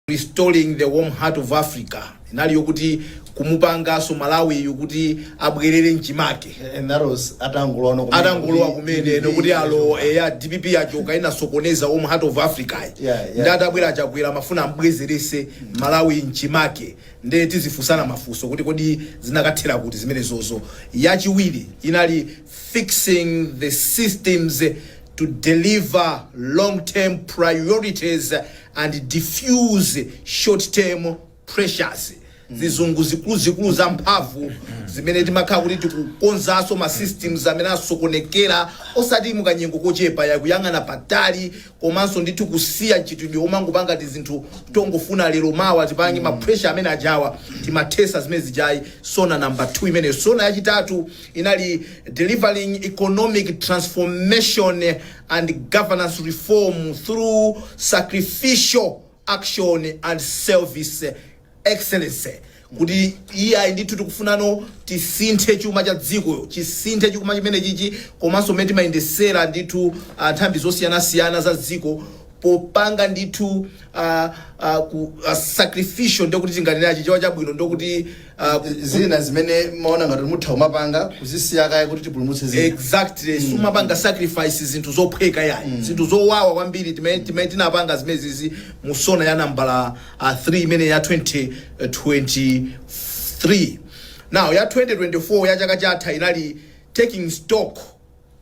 Restoring the Warm Heart of Africa inali yokuti kumupanganso Malawiyu kuti abwerere mchimake. And that was atangolowa kumene. Atangolowa kuti kumene DPP nokuti alo eya, DPP yachoka, inasokoneza Warm Heart of Africa. Ndi atabwera Chakwera, amafuna ambwezerese Malawi mchimake. Nde tizifunsana mafunso kuti kodi zinakathera kuti zimenezozo? Yachiwiri inali fixing the systems to deliver long term priorities and diffuse short term pressures, zizungu zikuluzikulu za mphamvu zimene timakhala kuti tikukonzanso ma systems amene asokonekera, osati mukanyengo kochepa, yakuyang'ana patali, komanso ndithu kusiya mchitidwe omangopanga ti zinthu tongofuna lero mawa tipange. Ma pressure amene ajawa timathesa zimene zijayi. SONA number 2 imeneyo. SONA yachitatu inali delivering economic transformation and governance reform through sacrificial action and service excellence, kuti iyayi ndithu tikufunano tisinthe chuma cha dziko, chisinthe chuma chimene chichi, komanso mmene timayendesera ndithu nthambi zosiyanasiyana za dziko, popanga ndithu ku sacrificial, ndikuti tinganena Chichewa chabwino ndikuti zina zimene maona ngati mutha kumapanga, kuzisiya kaye kuti tipulumutse zina. Exactly. Sumapanga sacrifice zinthu zophweka yayi, zinthu zowawa kwambiri. Timene tinapanga zimenezizi mu SONA ya nambala 3 imene ya 2023. Now ya 2024, ya chaka chatha, inali taking stock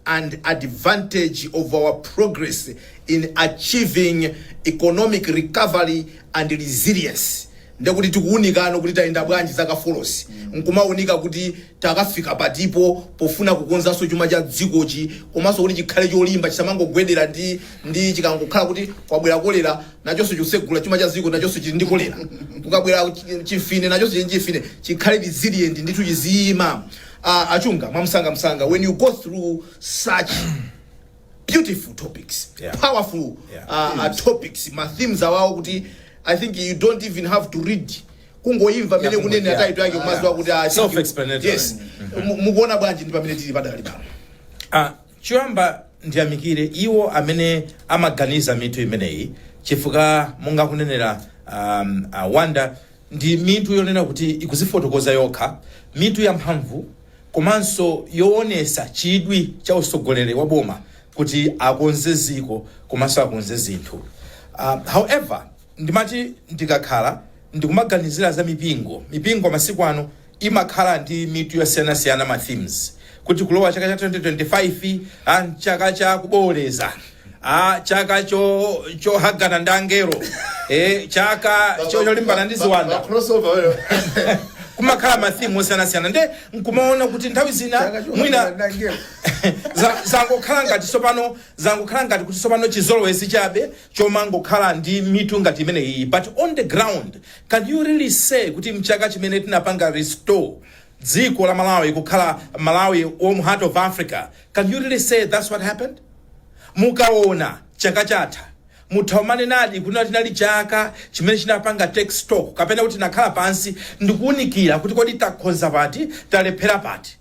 and advantage of our progress in achieving economic recovery and resilience. Ndekuti tikuwunikano kuti tayenda bwanji zaka 4zi, nkumawunika kuti takafika patipo pofuna kukonzanso chuma cha dzikochi, komanso kuti chikhale cholimba, chisamangogwedera ndi chikangokhala kuti kwabwera kolera, nachonso chikusegula chuma cha dziko, nachonso chili ndi kolera, kukabwera chifine, nachonso chili ndi chifine. Chikhale resilient ndithu, chiziyima. Achunga mwamsangamsanga, when you go through such beautiful topics, powerful topics, ma themes awawo, kuti I think you don't even have to read, kungoimva mmene kunene title yake, kumaziwa kuti ah, I think Self-explanatory. Yes. Mukuona bwanji ndi pamene tili padakali pano? Ah, choyamba ndiyamikire iwo amene amaganiza mitu imeneyi, chifukwa monga kunenera Wanda, ndi mitu yonena kuti ikuzifotokoza yokha, mitu yamphamvu komanso yoonesa chidwi cha usogoleri wa boma kuti akonze ziko komanso akonze zinthu. However, ndimati ndikakhala ndikumaganizira za mipingo, mipingo masiku ano imakhala ndi mitu yosiyanasiyana, ma themes, kuti kulowa chaka cha 2025, chaka cha kuboleza, chaka chohagana ndi angelo, chaka cholimbana ndi ziwanda. Crossover wewe. Kumakhala ma theme osiyanasiyana, nde nkumaona kuti nthawi zina mwina zangokhala ngati sopano, zangokhala ngati kuti sopano chizolowezi chabe chomangokhala ndi mitu ngati imene iyi. But on the ground, can you really say kuti mchaka chimene tinapanga restore dziko la Malawi kukhala Malawi Warm Heart of Africa, can you really say that's what happened? Mukaona chaka chatha, muthamanenadi kuti tinali chaka chimene chinapanga take stock, kapena kuti tinakhala pansi ndikuwunikira kuti kodi takhonza pati, talephera pati,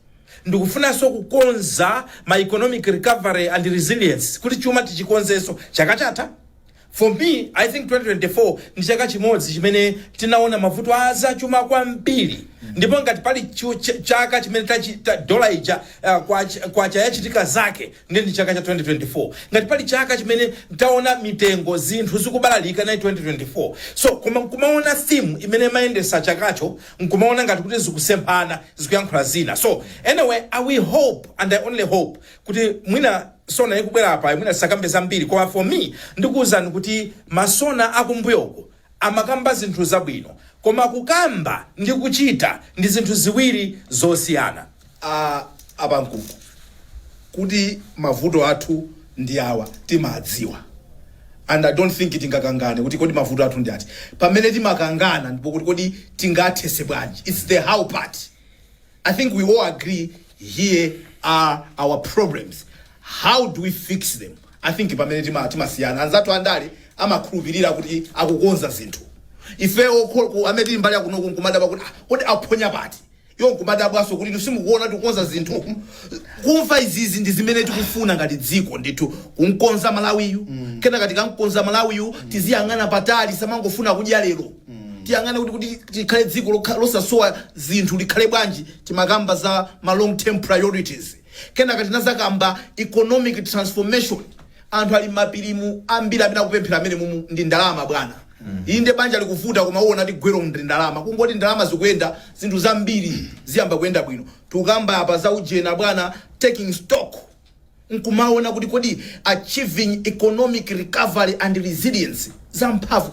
ndikufunanso kukonza ma economic recovery and resilience, kuti chuma tichikonzenso chaka chatha? For me, I think 2024 ndi chaka chimodzi chimene tinaona mavuto azachuma kwambiri, ndipo ngati pali chaka chimene dola ija kwacha yachitika zake, ndi chaka cha 2024. Ngati pali chaka chimene taona mitengo zinthu zikubalalika, nayi 2024. So koma nkumaona theme imene imayendesa chakacho, nkumaona ngati kuti zikusemphana, zikuyankhula zina. So anyway, I will hope and I only hope kuti mwina SONA ikubwera apa, mwina sakambe zambiri. Koma for me, ndikuwuzani kuti ma SONA akumbuyoko amakamba zinthu zabwino, koma kukamba ndi kuchita ndi zinthu ziwiri zosiyana. Apankuku, kuti mavuto athu ndi awa, timadziwa, and I don't think tingakangane kuti kodi mavuto athu ndi ati. Pamene timakangana ndipo kuti kodi tingathese bwanji. It's the how part. I think we all agree here are our problems. How do we fix them? I think pamene timasiyana. Anzathu andale amakhulupirira kuti akukonza zinthu. Ifewo amene tili mbali yakunoku nkumadaba kuti, ah, kodi aphonya pati? Iwo nkumadabwaso kuti simukuona tikukonza zinthu. Kumva izizi ndi zimene tikufuna ngati dziko ndithu, kumkonza Malawiyu. Kenaka tikamkonza Malawiyu, tiziyang'ana patali, samangofuna kudya lero. Tiyang'ane kuti tikhale dziko losasowa zinthu, likhale bwanji. Timakamba za ma long term priorities. Kenaka tinazakamba economic transformation. Anthu ali mapirimu ambiri amene akupemphera amene mumu ndi ndalama, bwana. Inde, banja likuvuta, koma uwona tigwero ndi ndalama. Kungoti ndalama zikuyenda, zinthu zambiri ziyamba kuyenda bwino. Tikukamba apa za ujena, bwana, taking stock nkumaona kuti kodi achieving economic recovery and resilience zamphamvu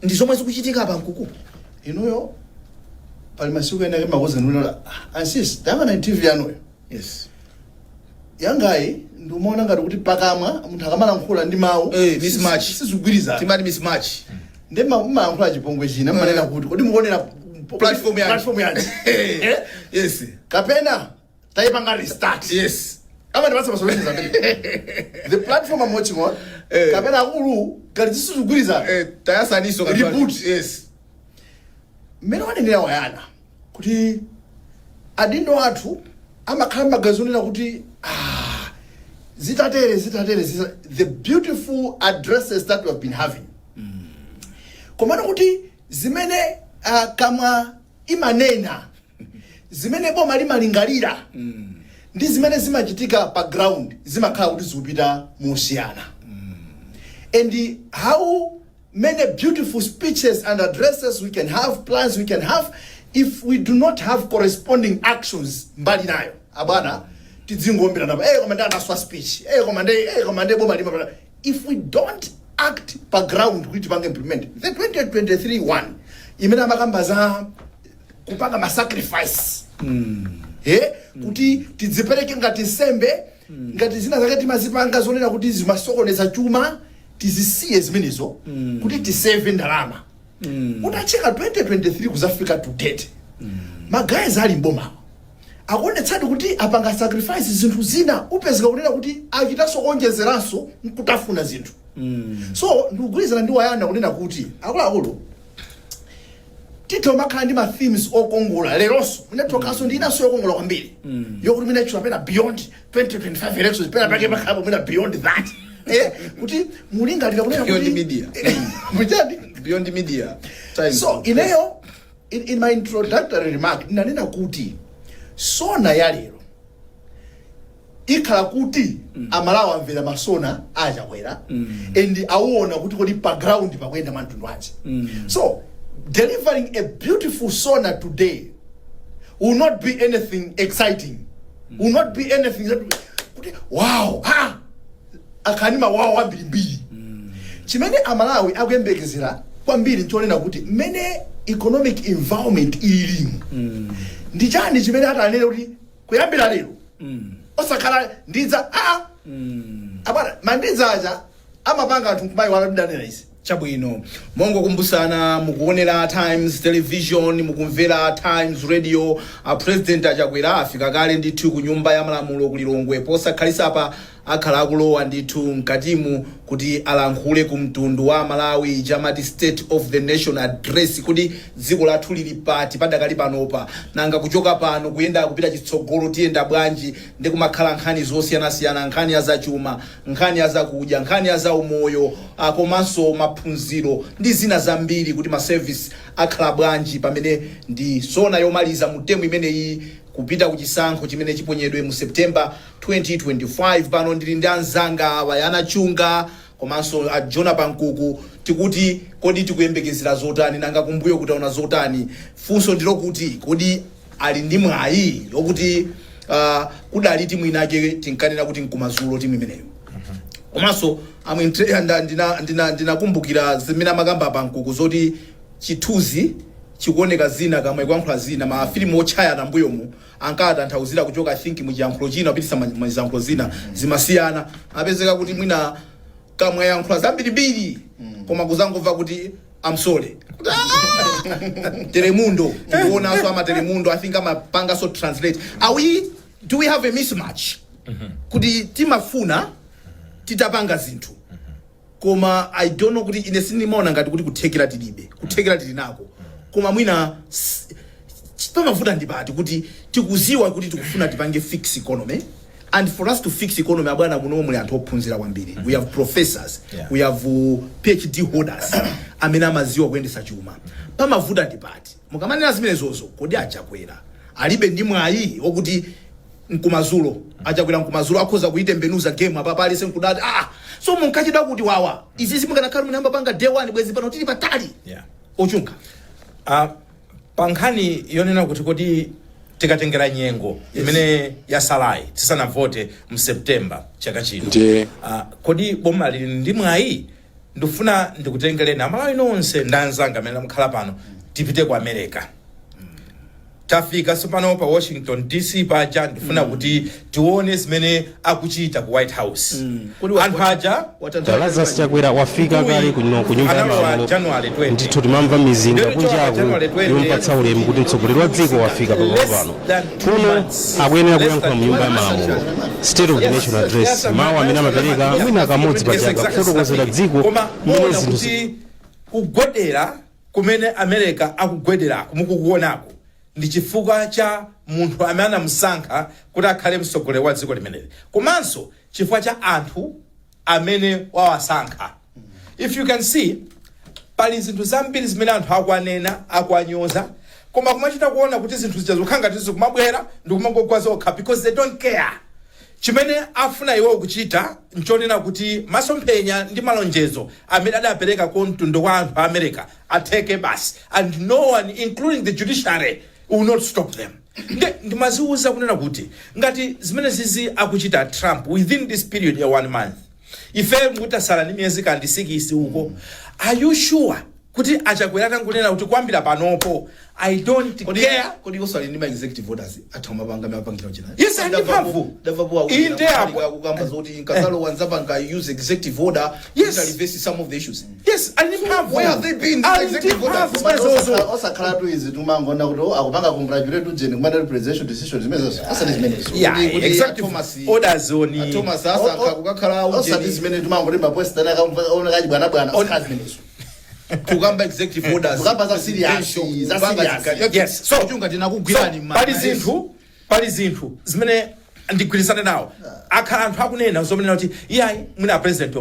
ndi zomwe zikuchitika pa Nkuku. Inuyo, pali masiku ena makoza ndikuona ansisi tayang'ana TV yanuyo. Yangayi ndimaona ngati kuti pakamwa munthu akamalankhula ndi mawu Mismatch. sizigwirizana. Timati mismatch. Ndi mmalankhula chipongwe china, mmanena kuti kodi mukuonera platform yanji? Platform yanji? Eh? Kapena tayipanga restart. Amandipatsa ma solutions ambiri. The platform I'm watching on, kapena akulu ngati zisizigwirizana, tayasaniso. Reboot. Mmene wanenera wayana kuti adindo athu amakhala magazi onena kuti, ah, zitatere zitatere the beautiful addresses that we have been having, komano kuti zimene kamwa imanena, zimene boma limalingalira ndi zimene zimachitika pa ground zimakhala kuti zikupita mosiyana. And how many beautiful speeches and addresses we can have, plans we can have, if we do not have corresponding actions mbali nayo, abwana, tidzingombera napa, koma ndi anaswa speech, koma ndi koma ndi boma lima. If we don't act pa ground kuti tipange implement the 2023 one imene amakamba za kupanga ma sacrifice, kuti tidzipereke ngati nsembe, ngati zina zake timazipanga zonena kuti zimasokoneza chuma, tizisiye zimenezo kuti tisave ndalama. Utacheka 2023 kuzafika to date, ma guys ali mbomawa akuonetsadi kuti apanga sacrifice zinthu zina, upezeka kunena kuti achitanso kuonjezeranso nkutafuna zinthu. So ndikugwirizana ndi wayana kunena kuti akuluakulu, titha umakhala ndi ma themes okongola leronso, munathokanso ndi inanso yokongola kwambiri yokuti munachula pena beyond 2025 elections, pena pake pakhalapo mwina beyond that, kuti mulingalira kunena Beyond kuti media. Muchani? Beyond media times. So ineyo in my introductory remark ndinanena kuti SONA ya lero ikhala kuti Amalawi amvera ma SONA achakwera and awona kuti kodi pa ground pakuyenda mwamtundu wanji. So delivering a beautiful SONA today will not be anything exciting, will not be anything that kuti wow, ah, akhani ma wow ambirimbiri. Chimene Amalawi akuyembekezera kwambiri nchonena kuti mmene economic environment ililimu, ndi chani chimene atanene kuti kuyambira lero, osakhala ndidza a abwana mandidza aja amapanga anthu nkumayiwala ndidanena izi. Chabwino, mongokumbusana, mukuonera Times Television, mukumvera Times Radio. A President Achakwera afika kale ndithu ku Nyumba ya Malamulo ku Lilongwe. Posakhalisa apa akhala akulowa ndithu mkatimu kuti alankhule ku mtundu wa Malawi, chamati State of the Nation Address, kuti dziko lathu lili pati padakali panopa, nanga kuchoka pano kuyenda kupita chitsogolo tiyenda bwanji, ndi kumakhala nkhani zosiyanasiyana, nkhani ya zachuma, nkhani ya zakudya, nkhani ya zaumoyo, komanso maphunziro ndi zina zambiri, kuti ma service akhala bwanji pamene ndi SONA yomaliza mu term imeneyi kupita ku chisankho chimene chiponyedwe mu September 2025. Pano ndili ndi anzanga Wayana Chunga komanso a Jona Pankuku. Tikuti kodi tikuyembekezera zotani, nanga kumbuyo kutaona zotani? Funso ndilokuti kodi ali ndi mwayi lokuti kudali timu inake tinkanena kuti nkumazulo timu imeneyo? Komanso ndinakumbukira zimene amakamba Pankuku zoti chithunzi chikuoneka zina, kamwe kuyankhula zina. Mafilimu otchayana mbuyomu ankatanthauzira kuchoka, I think, muchiyankhulo china kupitisa muziyankhulo zina, zimasiyana. Apezeka kuti mwina kamwe yankhula zambirimbiri, koma kuzangomva kuti "I'm sorry." Telemundo, tikuonanso ama Telemundo, I think amapanganso translate. Are we Do we have a mismatch kuti timafuna titapanga zinthu, koma I don't know kuti ine sindimaona ngati kuti kuthekera tilibe, kuthekera tili nako, koma mwina Pamavuta ndi pati kuti tikuziwa kuti tikufuna tipange fix economy? And for us to fix economy, abwana, muno muli anthu ophunzira kwambiri. We have professors, we have PhD holders amene amaziwa kuyendesa chuma. Pamavuta ndi pati mukamanena zimenezozo? Kodi Achakwera alibe ndi mwayi wokuti nkumazulo, Achakwera nkumazulo akhoza kuitembenuza game apapa, alise nkudati, "Ah, so munkachida kuti wawa izi zimukanakhala munayamba panga day one, bwezi pano tili patali"? Ochunga. Pa nkhani yonena kuti kodi tikatengera nyengo imene yasalayi tisanavote mu September chaka chino, Ndiye kodi boma lili ndi mwayi? Ndifuna ndikutengereni Amalawi nonse ndi anzanga amene amukhala pano, tipite ku America. Tafika tsopano pa Washington DC paja. Ndifuna kuti tione zimene akuchita ku White House. Kodi Anthu aja Lazarus Chakwera wafika kale kuno ku Nyumba ya analowa Malamulo. January 20. Ndithu timamva mizinga Ndithu kunjaku January 20, yompatsa ulemu kuti mtsogoleri wa dziko wafika pamalo pano. Kuno akuyenera kuyankhula mu Nyumba ya Malamulo, State of the Nation Address, mawu amene amapereka mwina kamodzi pa chaka kufotokozera dziko Koma mmene muona zinthu kuti kugwedera kumene America akugwederako mukukuonako ndi chifukwa cha munthu amene anamusankha kuti akhale mtsogoleri wa dziko limeneli, komanso chifukwa cha anthu amene wawasankha. If you can see, pali zinthu zambiri zimene anthu akuanena, akuanyoza, koma kumachita kuona kuti zinthu zija zikukhala ngati zikumabwera ndikumangogwa zokha because they don't care. Chimene afuna iwo kuchita nchonena kuti masomphenya ndi malonjezo amene adapereka ku mtundu wa anthu a America atheke basi, and no one, including the judiciary, will not stop them. Nde ndimaziwuza kunena kuti ngati zimene zizi akuchita Trump within this period ya one month, ife mutasala ndi miyezi kandi 6 uko, are you sure kuti Achakwera atangonena kuti kwambira panopo I don't care? Kodi osali ndi ma executive orders atha mapanga mapangira china? Yes, ali ndi mphamvu. Ndavapo Inde apo. akukamba zoti nkazalo wanzapanga use executive order to reverse some of the issues. Yes, ali ndi mphamvu. Where have they been, these Ali ndi executive orders? mphamvu zimenezozo. Osakhalatu izi tumangona kuti, oh, akupanga congratulate ujeni kumene presidential decision zimenezo, asati zimenezo. Kuti Executive orders oni Thomas asankha kukakhala Osati ujeni. zimene tumangoti mapresident akaona kachibwanabwana, osakhala zimenezo. Kukamba executive orders. Kukamba za serious, za serious. Yes. So chunga tinakugwirani. So, pali zinthu zimene ndigwirizane nawo. Akhala anthu akunena zomenena kuti iyayi, mwina president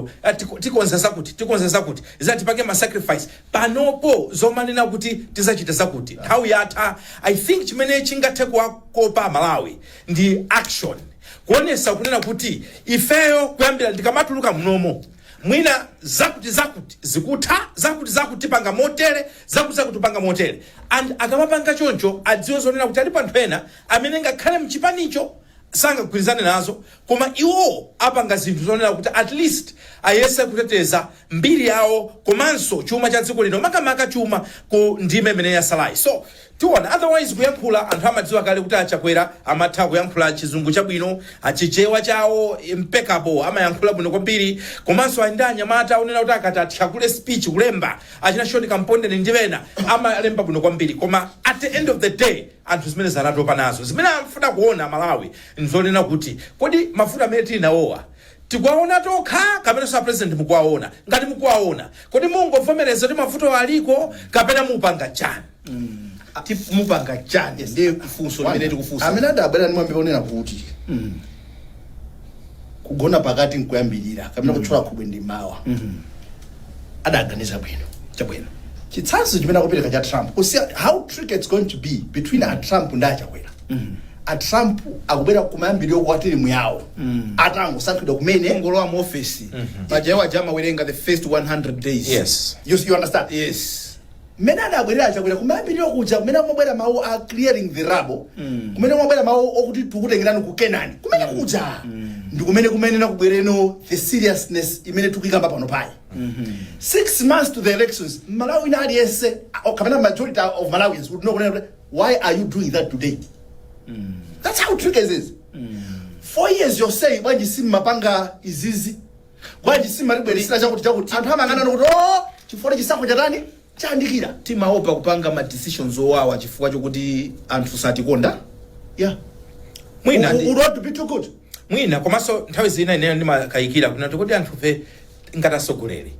tikonza zakuti, tikonza zakuti, zatipange ma sacrifice panopo. Zomanena kuti tizachita zakuti, nthawi yatha. I think chimene chingathe kuwakopa Malawi ndi action, kuonesa kunena kuti ifeyo kuyambira ndikamatuluka munomo, mwina zakuti zakuti zikutha, zakuti zakuti tipanga motere, zakuti zakuti tipanga motere. And akamapanga choncho, adziwe zonena kuti alipo anthu ena amene ngakhale mchipanicho sangagwirizane nazo, koma iwo apanga zinthu zonena kuti at least ayese kuteteza mbiri yawo komanso chuma cha dziko lino, makamaka chuma ku ndime imene yasalayi. So tiona. Otherwise kuyankhula, anthu amadziwa kale kuti Achakwera amatha kuyankhula Chizungu chabwino, achichewa chawo impeccable, amayankhula bwino kwambiri. Komanso ali ndi anyamata onena kuti akati athyakule speech kulemba, achina Sean Kampondeni ndi ena, amalemba bwino kwambiri. Koma at the end of the day, anthu zimene zanatopa nazo, zimene amfuna kuona Malawi nzonena kuti kodi mafuta amene tili nawowa tikuwaona tokha kapena sa president mukuwaona? Ngati mukuwaona, kodi mungovomereza kuti mavuto aliko kapena mupanga chani? Mupanga chani ndiye funso limene tikufunsa. Amene adabwera ndi mwambi onena kuti kugona pakati nkuyambirira kapena kutchula khobwe ndi mawa, adaganiza bwino. Chitsanzo chimene akupereka cha Trump, kusiya how tricky it's going to be between a Trump ndi Achakwera. A Trump akubwera kumayambiriro kwa term yawo atangosankhidwa kumene. Kungolowa mu office paja iwo aja amawerenga the first 100 days. You understand? Yes. Mmene adabwerera Achakwera kumayambiriro kuja, kumene kumabwera mawu a clearing the rubble, kumene kumabwera mawu okuti tikutengerani ku Kenani, kumene kuja ndi kumene kumenena kubwereno the seriousness imene tikuyikamba pano payi. 6 months to the elections, Malawi ina aliyense kapena majority of Malawians would know kunena kuti, "Why are you doing that today?" That's how tricky it is. 4 years you're saying, "Bwanji simmapanga izizi? Bwanji simmatibweresera chakuti chakuti?" Anthu amang'ana kuti, "Oh, chifukwa chisankho chatani, chayandikira." Timaopa kupanga ma decisions owawa chifukwa chokuti anthu satikonda. Mwina Would want to be too good. Mwina, komanso nthawi zina ineyo ndimakayikira kuti kodi anthufe ngati atsogoleri,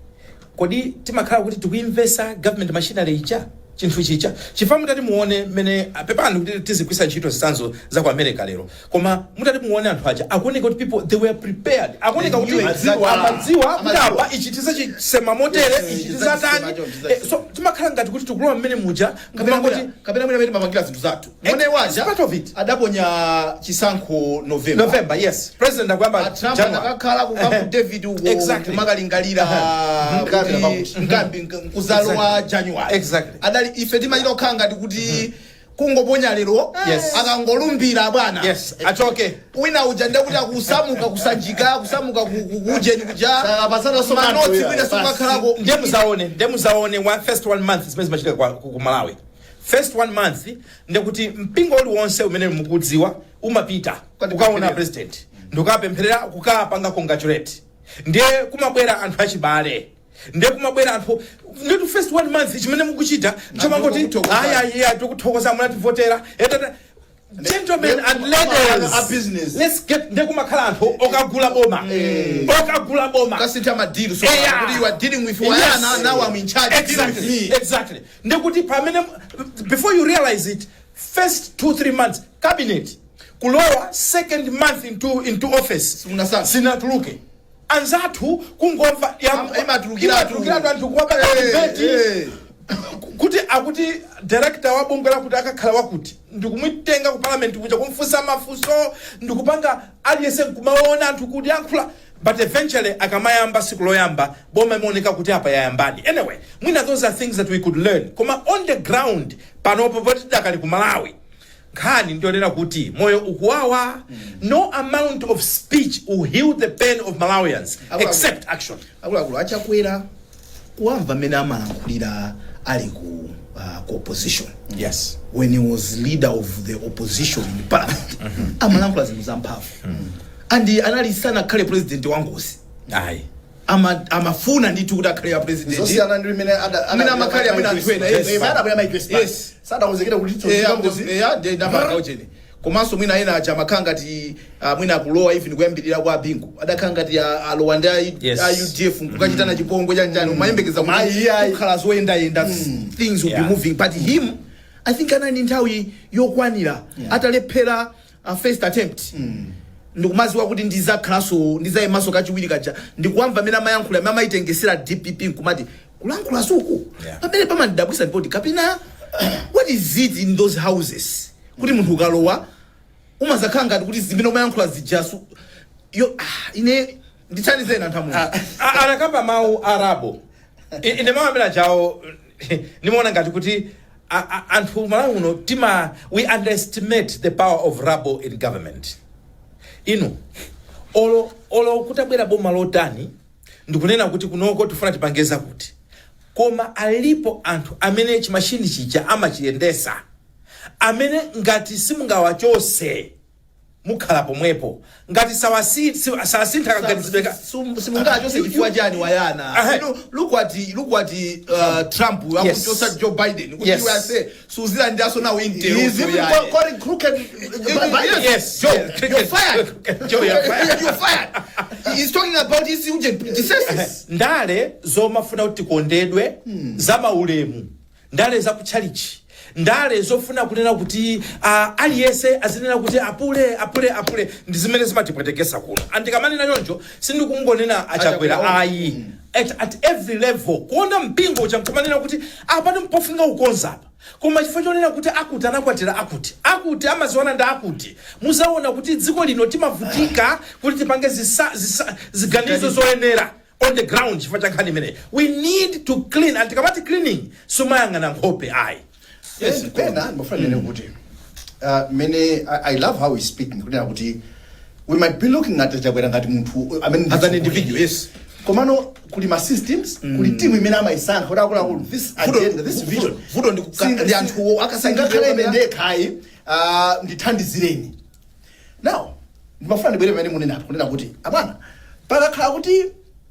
kodi timakhala kuti tikuimvesa government machinery ija? Chinthu chicha chifukwa mutati muone mmene, pepani kuti tizigwisa ntchito zitsanzo za ku America lero, koma mutati muone anthu aja akuoneka kuti people, they were prepared, akuoneka kuti They knew exactly. Amadziwa kuti Amadziwa. apa ichi tizachisema motere, ichi tizatani. So timakhala ngati kuti tikulowa mmene muja nkumangoti Kapena mwina amene timapangira zinthu zathu. Mwene It's waja part of it. adaponya chisankho November. November, yes. President akuyamba A Trump January. anakakhala ku Camp David uko kumakalingalira Nkambi kuti pakuti. nkambi nkuzalowa January. Adali ife timachita kukhala ngati kuti kungoponya lero, akangolumbira bwana, Yes, achoke. Wina uja ndekuti akusamuka kusanjika, kusamuka kujeni kuja. Sakapasana so manotsi kanthu, mwina sumakhalako. Ndiye muzaone one, first one month zimene zimachitika ku Malawi. First one month ndekuti mpingo uliwonse umene mukudziwa umapita kukaona president, ndikukapempherera, kukapanga congratulate. Ndiye kumabwera anthu achibale, ndiye kumabwera anthu. Nditu first one month chimene mukuchita chomangoti Tikuthokoza. Aya, tikuthokoza, munativotera. Etata. Gentlemen and ladies, A business. let's get. Ndiye kumakhala anthu okagula boma, okagula boma. Kasintha ma deal, so kuti you are dealing with Wayana, now I'm in charge, deal with me. Exactly. Ndekuti pamene, before you realize it, first 2-3 months cabinet kulowa, second month into office Simunasankha. sinatuluke. Anzathu kungomva Imatulukiratu. Imatulukiratu, anthu kuwapa beti kuti akuti director wa bungwe lakuti akakhala wakuti, ndikumutenga ku parliament kuja, kumfunsa mafunso, ndikupanga aliyense nkumaona anthu kuti yankhula. But eventually akamayamba siku loyamba boma imaoneka kuti apa yayambadi. Anyway, mwina those are things that we could learn. Koma on the ground panopo, poti tidakali ku Malawi, nkhani ndionera kuti moyo ukuwawa. No amount of speech will heal the pain of Malawians except action. Akuluakulu, achakwera kuwamva mmene amalankhulira ali ku opposition, when he was leader of the opposition in parliament, amalankhula zinthu zamphamvu and anali sanakhale president wangozi. Ayi. Amafuna ndithu kuti akhale ya president. Zosiyana ndi limene Amene amakhalira mwina anthu ena, yes. Adabwera Mike West. Sadakonzekera kuti ngozi. Ndamanga uchene. Komanso mwina ena aja amakhala ngati mwina akulowa even kuyambirira kwa Bingu, adakhala ngati alowa ndi a a UDF nkukachitana chipongwe chanjani, umayembekeza kuti Ayi, ayi. kukhala zoyendayenda, things will be moving. But him, I think anali ndi nthawi yokwanira. Atalephera first attempt, ndikumaziwa kuti ndizakhalanso, ndizayimanso kachiwiri kaja, ndikuwamva amene amayankhula, amene amayitengesera DPP, nkumati kulankhula suku pamene pamandidabwisa ndipoti kapena what is it in those houses kuti munthu ukalowa umazakhala ngati kuti zimene umayankhula zijasu yo. Ine ndithandizeni anthu amuno. Anakamba mawu arabo. Ine mawu amene ajawo nimaona ngati kuti anthu Malawi uno tima, we underestimate the power of rabble in government. Inu, olo kutabwera boma lotani ndikunena kuti kunoko tifuna tipangeza kuti, koma alipo anthu amene chimashini chija amachiyendesa, amene ngati simungawachose mukhala pomwepo, ngati sawasintha kaganizidwe ka Simungachose chifukwa chani, Wayana? Look at Trump akuchosa Joe Biden kuti iwe ase suzilandiranso nawo intel. He's even calling crooked Biden. Yes, Joe, you're fired. Joe, you're fired. You're fired. He's talking about his predecessors. Ndale zomafuna kuti tikondedwe, za maulemu, ndale zakutchalichi, ndale zofuna kunena kuti aliyense azinena kuti apule, apule, apule, ndi zimene zimatipwetekesa kuno. Andikamanena choncho sindikungonena achakwera. Achakwera. Ayi, at every level. Kuona mpingo uja nkumanena kuti apa mpofunika kukonza apa, koma chifukwa chonena kuti akuti anakwatira akuti, akuti amaziona ndi akuti, muzaona kuti dziko lino timavutika kuti tipange ziganizo zoyenera on the ground chifukwa cha nkhani imeneyi. We need to clean, and tikamati cleaning sumayang'ana nkhope ayi. Yes, pena ndimafuna nene kuti mene I love how he's speaking, kunena kuti we might be looking at Chakwera ngati munthu amene As an individual, yes. Komano kuli ma systems, kuli team imene amayisankha kuti akuluakulu, this agenda, this vision, Vuto ndi anthuwo akasankhidwe singakhale ine kapena- ndekhayi, ndithandizireni. Now ndimafuna ndibwere pamene munenapo, kunena kuti abwana, pakakhala kuti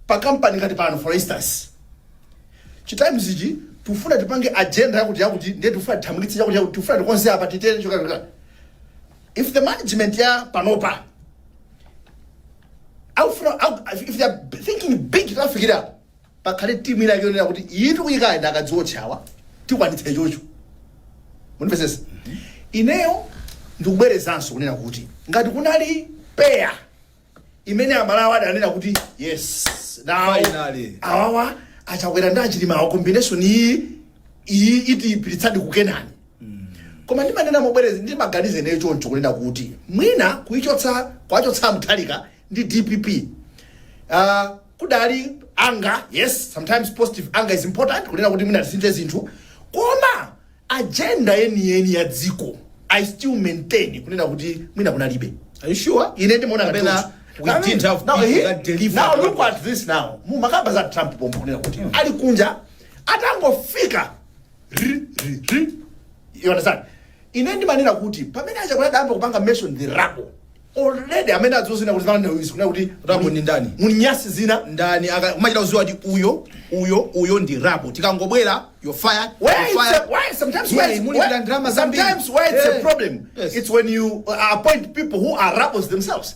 pa kampani ngati pano, for instance, chi Times ichi, tifuna tipange agenda yakuti yakuti, ndiye tifuna tithamangitse chakuti chakuti, tifuna tikonze apa, titere choka. If the management ya panopa aufuna, if they are thinking big, tafikira pakhale timu ina yonena kuti iyi tikuyikaya ndakadziwotchawa. Tikwanitsa ichocho. Mundipesesa? Ineyo ndikubwerezanso kunena kuti ngati kunali peya imene Amalawi adanena kuti, "Yes, now Finally. awawa Achakwera ndi Achilima, combination iyi iyi itipiritsadi kukenani." Koma ndimanena mobwereza, ndimaganiza ineyo choncho kunena kuti mwina kuichotsa, kwachotsa Mutharika ndi DPP, kudali anger. Yes, sometimes positive anger is important, kunena kuti mwina tisinthe zinthu, koma agenda yeniyeni ya dziko, I still maintain kunena kuti mwina kunalibe. Are you sure? Ine ndimaona ngati Kapena choncho. we didn't have Now, people that delivered now what look at this now. Mumakamba za Trump pompo kunena kuti ali kunja atangofika ri ri ri, you understand? Ine ndimanena kuti pamene Achakwera adayamba kupanga mention the rubble already, amene adzozina kuti zimene kunena kuti Rubble ndi ndani? Muli nyasi zina. Ndani umachita kuziwa kuti uyo, uyo, uyo ndi rubble. Tikangobwera, you're fired. Where you're it's fired. a, why sometimes Yeah, where it's, muli where, ndalama zambiri. Sometimes where it's a problem, it's when you appoint people who are rebels themselves,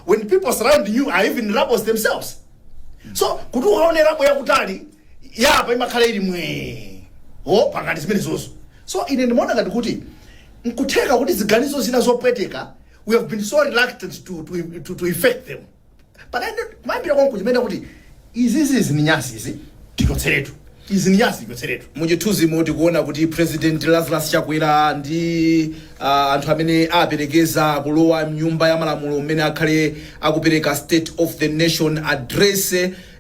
when people surrounding you are even rebels themselves. So kuti ukaone rubble yakutali, yapa imakhala ili mwe o pakati zimene zozo. So ine ndimaona ngati kuti nkutheka kuti ziganizo zina zopweteka, we have been so reluctant to effect them. But kumayambira konku chimene kuti izizi ni nyasi, izi tichotseretu, izi ni nyasi, tichotseretu. Muchithunzimo tikuona kuti President Lazarus Chakwera ndi anthu amene aperekeza kulowa mnyumba ya malamulo mmene akhale akupereka State of the Nation Address.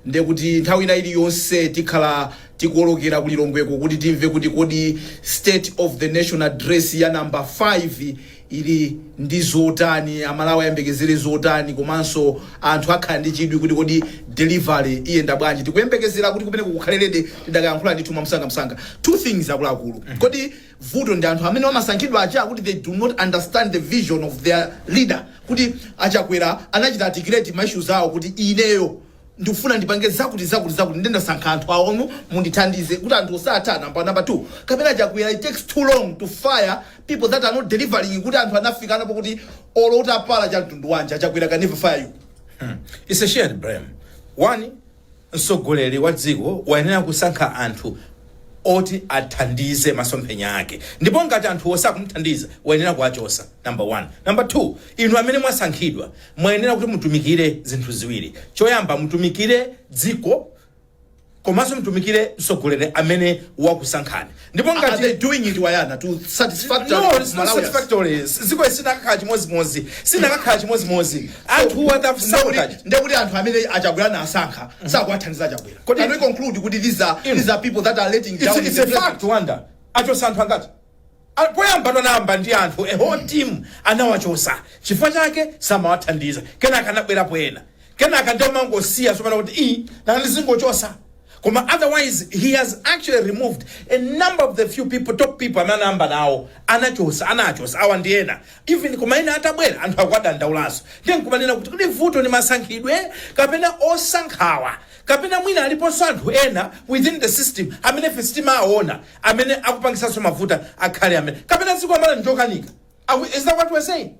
Ndiye kuti nthawi ina iliyonse tikhala tikuolokera kulilongweko kuti timve kuti kodi State of the Nation Address ya number 5 ili ndi zotani, Amalawi ayembekezere zotani, komanso anthu akhala ndi chidwi kuti kodi delivery iyenda bwanji. Tikuyembekezera kuti kumene kukhalelede tidakayankhula ndithu mwamsangamsanga. Two things, akuluakulu. Kodi vuto ndi anthu amene amasankhidwa aja kuti they do not understand the vision of their leader, kuti Achakwera anachita articulate ma issues awo kuti ineyo ndikufuna ndipange zakuti, zakuti, zakuti, ndendasankha anthu awono mundithandize kuti anthu osatha? Number two, kapena Chakwera, it takes too long to fire people that are not delivering, kuti anthu anafika anapo kuti olo utapala cha mtundu wanji, Achakwera can never fire you? It's a shared blame. One, mtsogoleri wa dziko wayenera kusankha anthu oti athandize masomphenya ake, ndipo ngati anthu osakumthandiza, wayenera kuwachosa, number one. Number two, inu amene mwasankhidwa mwayenera kuti mutumikire zinthu ziwiri. Choyamba, mutumikire dziko, komanso mutumikire mtsogoleri amene wakusankhani. Ndipo Are they ngati doing it, Wayana, to satisfactory No, it's not Malawians? satisfactory. Dziko sinakakhala chimozimozi, sinakakhala chimozimozi. Anthu atafusaukachi. Ndekuti anthu amene Achakwera anasankha sakuwathandiza Achakwera. Can we conclude kuti these are people that are letting down It's the a president? fact. Wanda achosa anthu angati? Poyamba tanayamba ndi anthu, a whole team anawachosa chifukwa chake samawathandiza. Kenaka anabwerapo ena, kenaka ndio mangosiya sopana kuti iyi nanga ndizingochosa. Koma otherwise he has actually removed a number of the few people, top people amene anayamba nawo, anachosa, anachosa awa ndi ena even. Koma ena atabwera, anthu akuwadandaulanso. Ndiye nkumanena kuti kuti vuto ni masankhidwe kapena osankhawa, kapena mwina aliponso anthu ena within the system amene ife sitimawaona, amene akupangisanso mavuta akhale amene, kapena dziko amene njokanika. Is that what we're saying?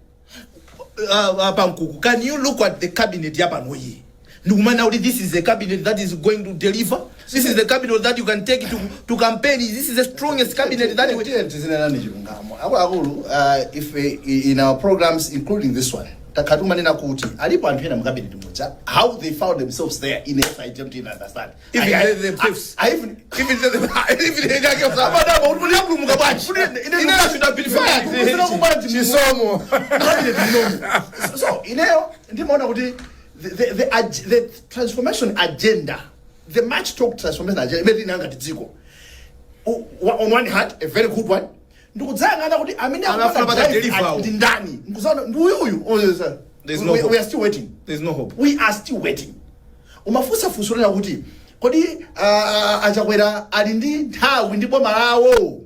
Pankuku, can you look at the cabinet yapanoyi ndikumana kuti this is a cabinet that is going to deliver? This is the cabinet that you can take to campaign? This is the strongest cabinet that we Tiye tizinenani chilungamo, akuluakulu. If in our programs, including this one, takhala timanena kuti alipo anthu ena mu cabinet muja, how they found themselves there in I don't even understand. Even themselves. I even Even the Amadaba, kuti yapulumuka bwanji? Ine I should have been fired. Chisomo. Cabinet munomu. So ineyo ndimaona kuti the transformation agenda, the much talked transformation agenda imene tinanga dziko, on one hand a very good one, ndikudzayang'ana kuti amene Anafuna akupanga paka drive deliver awo. ndi ndani, ndikuzaona ndi uyuyu. Oh, yes, sir. There's no hope. We are still waiting. There's no hope. We are still waiting. Umafunsa funso lena kuti kodi Achakwera ali ndi nthawi ndi boma lawo?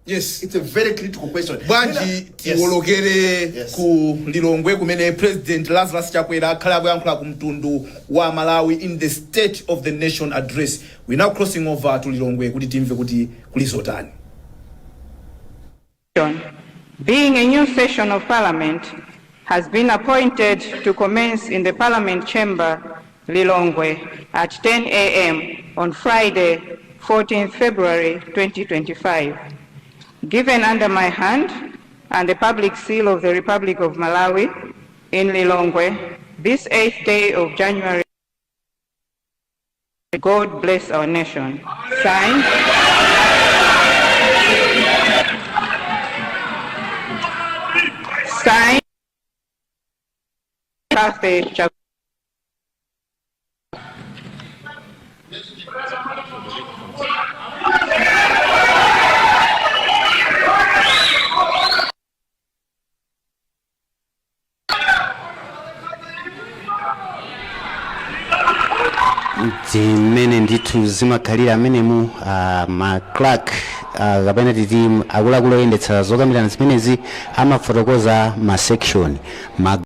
It's a very critical question. Bwanji Yes. tiwolokere Yes. ku Lilongwe kumene President Lazarus Chakwera akhale akuyankhula ku mtundu wa Malawi in the State of the Nation Address. We now crossing over to Lilongwe kuti timve kuti kuli zotani. Being a new session of Parliament has been appointed to commence in the Parliament Chamber, Lilongwe, at 10 a.m. on Friday, 14th February 2025. Given under my hand and the public seal of the Republic of Malawi in Lilongwe, this 8th day of January. God bless our nation. Signed, signed, Kathy Chakwera. Zimene ndithu zimakhalira amenemu, ma clerk, kapena titi akuluakulu oyendetsa zokambirana zimenezi, amafotokoza ma section ma